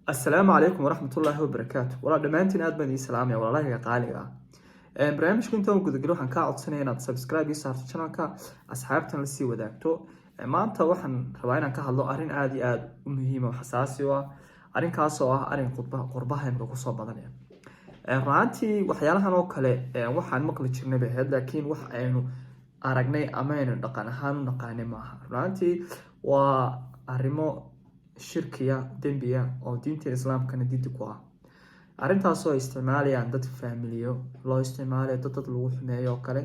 Asalaamu calaykum waraxmatullaahi wabarakaatu. Walaa dhammaantiin aad baan idiin salaamaya, walaalahayga qaaliga ah. Barnaamijka intaan gudagalo, waxaan kaa codsanaya inaad subscribe ii saarto channelka, asxaabtan la sii wadaagto. Maanta waxaan rabaa inaan ka hadlo arrin aada iyo aada u muhiim oo xasaasi u ah, arrinkaas oo ah arrin qurbaha imika kusoo badanaya. Runaantii waxyaalahan oo kale waxaan maqli jirnay bay ahayd, laakiin wax aynu aragnay ama aynu dhaqan ahaan u naqaanay maaha. Runaantii waa arrimo shirkiya, dembiya oo diinta Islaamkana didi ku ah. Arrintaasoo ay isticmaalayaan dad faamiliyo loo isticmaalayo, dad lagu xumeeyo oo kale.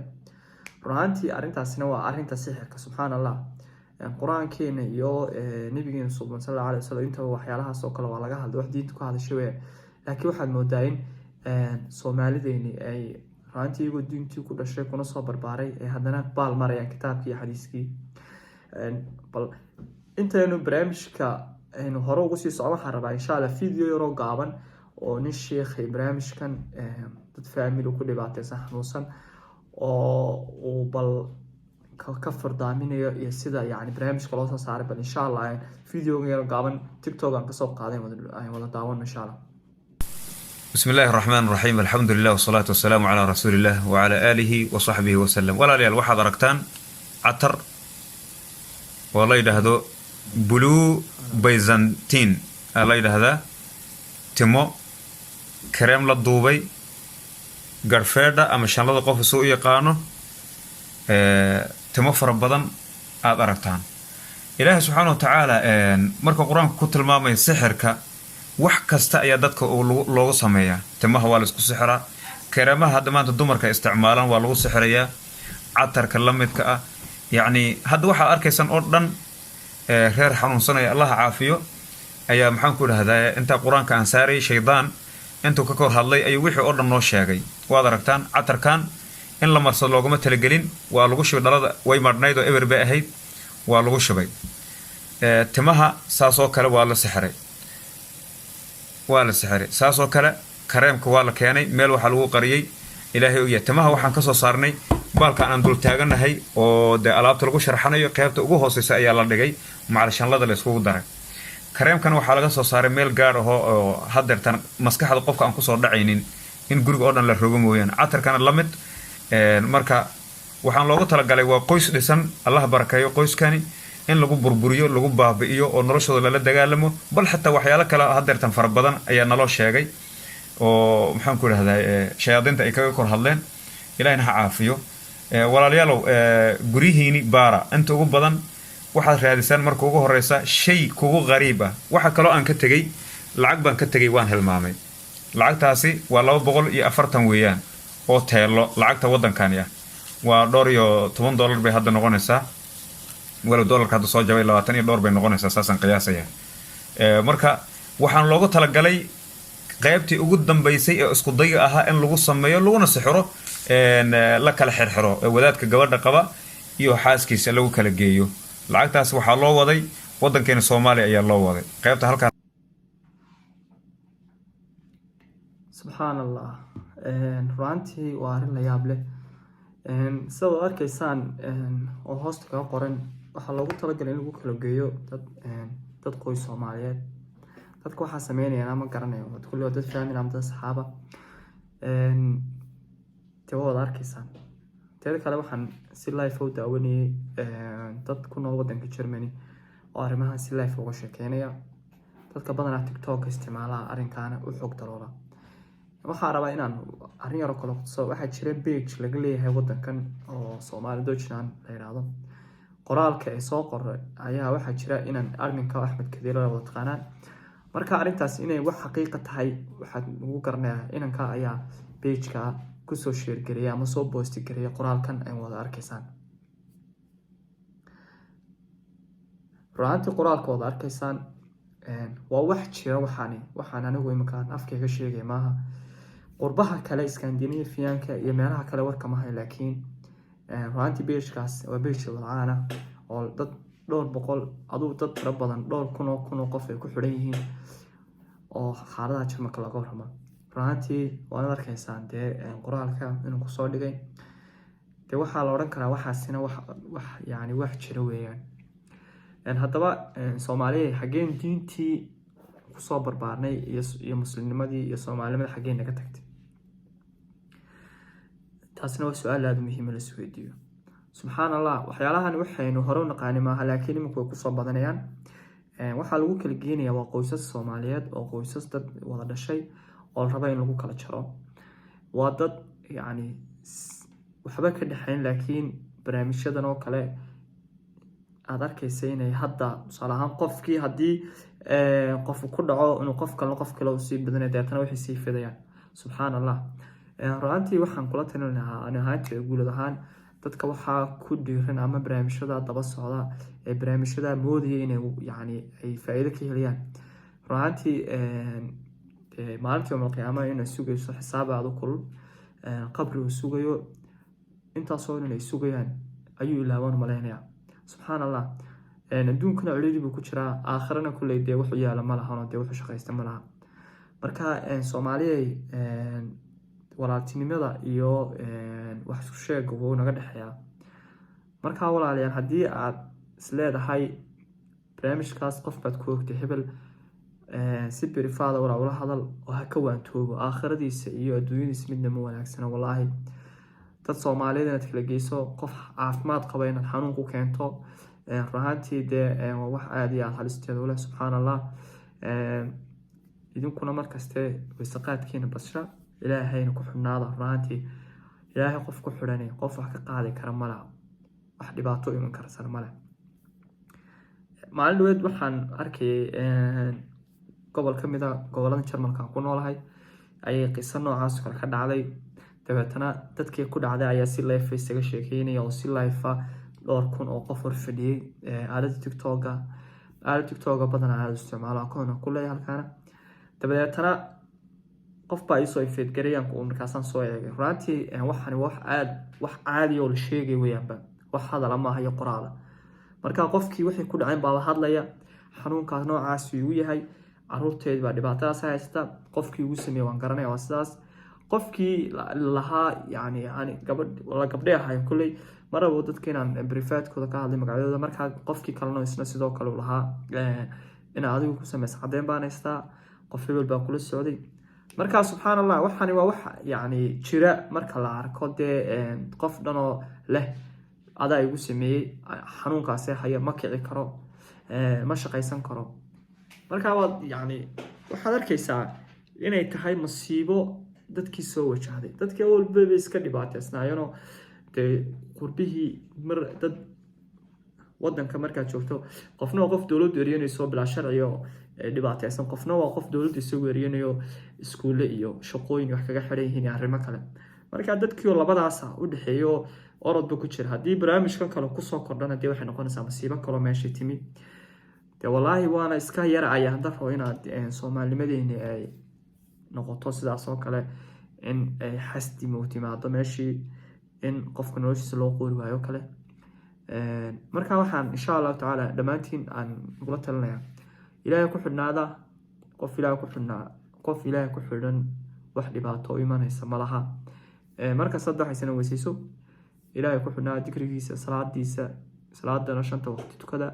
Runaantii arrintaasina waa arrinta sixirka. Subxaan Allah, Qur-aankeena iyo nabigeena suuban sal Allahu alayhi wasallam intaba waxyaalahaas oo kale waa laga hadlay, wax diinta ku hadashay weeyaan. Laakiin waxaad moodaa in Soomaalideeni ay runaantii iyagoo diintii ku dhashay kuna soo barbaaray ay haddana baal marayaan kitaabkii iyo xadiiskii. Bal intaynu barnaamijka aynu hore ugu sii socon, waxaan rabaa insha Allah video yaroo gaaban oo nin sheekhay barnaamijkan dad family ku dhibaateysan, xanuunsan, oo uu bal ka furdaaminayo iyo sida yani barnaamijka loo soo saaray. Bal insha Allah videoga yaroo gaaban TikTok aan kasoo qaaday aan wada daawano insha Allah. بسم الله الرحمن الرحيم، الحمد لله والصلاة والسلام على رسول الله وعلى آله وصحبه وسلم. Walaalayaal, waxaad aragtaan catar oo la yidhaahdo Blue Byzantine aa la yidhaahdaa, timo kareem la duubay, garhfeedha ama shanlada qofka soo u yaqaano, timo fara badan aada aragtaan. Ilaahay subxaana wa tacaala marka Qur-aanku ku tilmaamaya sixirka, wax kasta ayaa dadka loogu sameeyaa. Timaha waa la isku sixiraa, kareemaha hadda maanta dumarka isticmaalaan waa lagu sixirayaa, catarka la midka ah. Yacni hadda waxaad arkaysaan oo dhan, reer xanuunsanaya, Allaha caafiyo, ayaa maxaan ku idhahdaa, intaa Qur-aanka aan saarayay, shaydaan intuu ka kor hadlay ayuu wixii oo dhan noo sheegay. Waad aragtaan catarkan in la marsado looguma talagelin, waa lagu shubay. Dhalada way marhnayd oo eber bay ahayd, waa lagu shubay. Timaha saasoo kale waa la sixiray, waa la sixiray. Saasoo kale kareemka waa la keenay, meel waxaa lagu qariyey Ilaahay ogyahay. Timaha waxaan kasoo saarnay baalkan aan dul taaganahay oo dee alaabta lagu sharxanayo, qeybta ugu hooseysa ayaa la dhigay, macal shanlada la iskugu daray. Kareemkan waxaa laga soo saaray meel gaar aho oo hadeertan maskaxda qofka aan kusoo dhacaynin in guriga oo dhan la rogo mooyaane. Catarkana la mid. Marka waxaan loogu talagalay waa qoys dhisan, Allah barakeeyo qoyskani, in lagu burburiyo, lagu baabi'iyo oo noloshooda lala dagaalamo. Bal xataa waxyaalo kale hadeertan fara badan ayaa naloo sheegay oo maxaan ku idhahdaa, shayaadiinta ay kaga kor hadleen. Ilahina ha caafiyo. Walaalayaalow, guryihiini baara. Inta ugu badan waxaad raadisaan marka ugu horeysa shay kugu qariib ah. Waxa kaloo aan ka tegey, lacag baan ka tegey, waan hilmaamay. Lacagtaasi waa 240 weeyaan oo teelo lacagta waddankani ah, waa dhowr iyo toban dollar bay hadda noqonaysaa, walow dollarka hadda soo jabay, 20 iyo dhowr bay noqonaysaa, saasaan qiyaasaya. Marka waxaan loogu talagalay qaybtii ugu dambeysay ee isku dayga ahaa in lagu sameeyo, laguna sixiro, la kala xirxiro wadaadka gabadha qaba iyo xaaskiisa lagu kala geeyo. Lacagtaas waxaa loo waday waddankeena Soomaaliya ayaa loo waday, qaybta halkaa. Subxaan Allah, runaantii waa arrin la yaab leh. Sida ad arkaysaan oo hoosta kaga qoran, waxaa loogu talagalay in lagu kala geeyo dad qoys Soomaaliyeed. Dadka waxaa sameynayaan ma garanayo, kulli waa dad family ama dad asxaaba dee, waa wada arkaysaan. Teeda kale, waxaan si live u daawanayay dad ku nool waddanka Germany oo arrimahan si live uga sheekeynaya. Dadka badanaa TikTok isticmaalaha arrinkaana u xog daloola. Waxaa rabaa inaan arrin yaroo kale kutuso. Waxaa jira page laga leeyahay waddankan oo Soomaali Deutschland la yidhaahdo. Qoraalka ay soo qoray ayaa waxaa jira inaan adminka Axmed Kadiilo wada taqaanaan. Marka arrintaas inay wax xaqiiqa tahay waxaad ugu garanayaa inanka ayaa pageka kusoo share gareeya ama soo post gareeya qoraalkan ay wada arkaysaan. Runaantii qoraalka wada arkaysaan waa wax jira. Waxaani waxaan anigu iminkaan afkayga sheegay maaha. Qurbaha kale, Scandinavianka iyo meelaha kale warka mahay, laakiin runaantii pagekaas waa page wadcaana oo dad dhowr boqol, aduu dad tiro badan, dhowr kun oo kun oo qof ay ku xidhan yihiin oo xaaladaha Jarmalka laga warramo. Runaantii waad arkaysaan dee qoraalka inuu kusoo dhigay. Dee waxaa la odhan karaa waxaasina wax yani wax jira weeyaan. Haddaba Soomaaliya, xaggeen diintii ku Kusoo barbaarnay iyo muslimnimadii iyo soomaalinimada xaggee naga tagtay? Taasina waa su-aal aada muhiima la isweydiiyo. Subxaan Allah, waxyaalahan waxaynu hore u naqaani maaha, laakiin iminku way kusoo badanayaan. Waxaa lagu kala geenaya waa qoysas Soomaaliyeed oo qoysas dad wada dhashay oo la raba in lagu kala jaro. Waa dad yacni waxba ka dhexeyn, laakiin barnaamijyadan oo kale aada arkaysa inay hadda, tusaale ahaan, qofkii haddii qofu ku dhaco inuu qof kalena qof kale usii badanay, deetana waxay sii fidayaan. Subxaan Allah, runaantii waxaan kula talin lahaa ani ahaantii, guulad ahaan, dadka waxaa ku dhiiran ama barnaamijyada daba socda ee barnaamijyada moodaya inay yani ay faa-iido ka helayaan, runaantii maalinta yowmal qiyaama inay sugayso xisaab aada u kulul, qabri uu sugayo, intaasoo dhan ay sugayaan ayuu ilaawaan malaynayaa. Subxaan Allah, adduunkana ciriiri buu ku jiraa, aakhirana kulley dee wuxuu yaala ma lahan oo dee wuxuu shaqaysta ma laha. Marka Soomaaliyay, walaaltinimada iyo wax isku sheega wuu naga dhexeeyaa. Marka walaalayaal, haddii aad isleedahay barnaamijkaas qof baad ku ogtay hebel, si private walaa ula hadal oo ha ka waantoobo. Aakhiradiisa iyo adduunyadiisa midna ma wanaagsana wallaahi. Dad Soomaaliyeed inaad kala geyso, qof caafimaad qaba inaad xanuun ku keento, runaantii dee waa wax aada iyo aada halisteeda u leh. Subxaan Allah, idinkuna markaste waysaqaadkiina basha, Ilaahayna ku xidhnaada. Runaantii Ilaahay qof ku xidhanay qof wax ka qaadi kara malaha, wax dhibaato iman karsana male. Maalin dhaweed waxaan arkayay gobol ka mid a gobolada Jarmalka aan ku noolahay ayay qiso noocaas kale ka dhacday. Dabeetana dadkii ku dhacday ayaa si live isaga sheekeynaya oo si live dhowr kun oo qof hor fadhiyey aalada TikToka. Aalada TikToka badanaa aada isticmaalo, akoon ku leeyahay halkaana. Dabadeetana qof baa iisoo invite gareeyaan, markaasaan soo eegay. Runaatii waxani wax aad wax caadi oo la sheegay weyaanba, wax hadala maaha iyo qoraala. Marka qofkii waxay ku dhaceen baaba hadlaya, xanuunkaas noocaas igu yahay, caruurteed baa dhibaatadaas haysta, qofkii ugu sameeyey waan garanaya, waa sidaas. Qofkii lahaa yani gabadh la gabdhay ahay kulley, marabo dadka inaan private-kooda ka hadlay magacyadooda. Markaa qofkii kalena isna sidoo kale u lahaa inaad adigu ku sameysa caddeyn baan haystaa, qof hebel baa kula socday. Marka subxaan Allah, waxani waa wax yani jira. Marka la arko dee qof dhanoo leh adaa igu sameeyey, xanuunkaasee haya, ma kici karo, ma shaqaysan karo, marka waad yani waxaad arkaysaa inay tahay masiibo dadkii soo wajahday. Dadkii awalba bay iska dhibaateysnaayeenoo dee qurbihii mar dad wadanka markaad joogto, qofna waa qof dowladdu eryanayso bilaa sharci oo dhibaateysan, qofna waa qof dowladdu isagu eryanayo, iskuulle iyo shaqooyin wax kaga xidhan yihiin iyo arrimo kale. Marka dadkii oo labadaasa u dhexeeyo orodba ku jira, haddii barnaamijkan kale kusoo kordhana, dee waxay noqonaysaa masiibo kaloo meesha timi. Dee wallaahi waana iska yaracaya daro inaad soomaalinimadeeni ay noqoto sidaas oo kale, in ay xasdimo timaado meeshii, in qofka noloshiisa loo qoori waayo kale. Marka waxaan insha Allahu tacaala dhammaantiin aan ugula talinaya, Ilaahay ku xidhnaada. Qof Ilaahay ku xidhnaa, qof Ilaahay ku xidhan wax dhibaato u imanaysa malaha. Marka saddexaysana weysayso, Ilaahay ku xidhnaa, dikrigiisa, salaadiisa, salaadana shanta waqti tukada.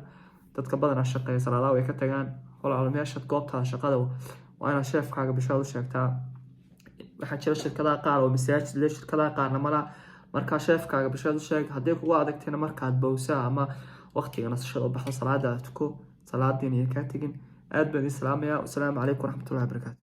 Dadka badanaa shaqeeya salaadaha way ka tagaan. Walaal, meeshaad goobtaada shaqada waa inaad sheefkaaga bishaad u sheegtaa. Waxaa jira shirkadaha qaar oo masaajid leh, shirkadaha qaarna malaha. Markaa sheefkaaga bishaad u sheeg. Hadday kugu adagtayna, markaad bowsaa ama waqtiga nasashada u baxdo, salaadaada tuko, salaadiina iyo kaa tegin. Aad baan idin salaamayaa. Wasalaamu calaykum waraxmatullahi wabarakaatu.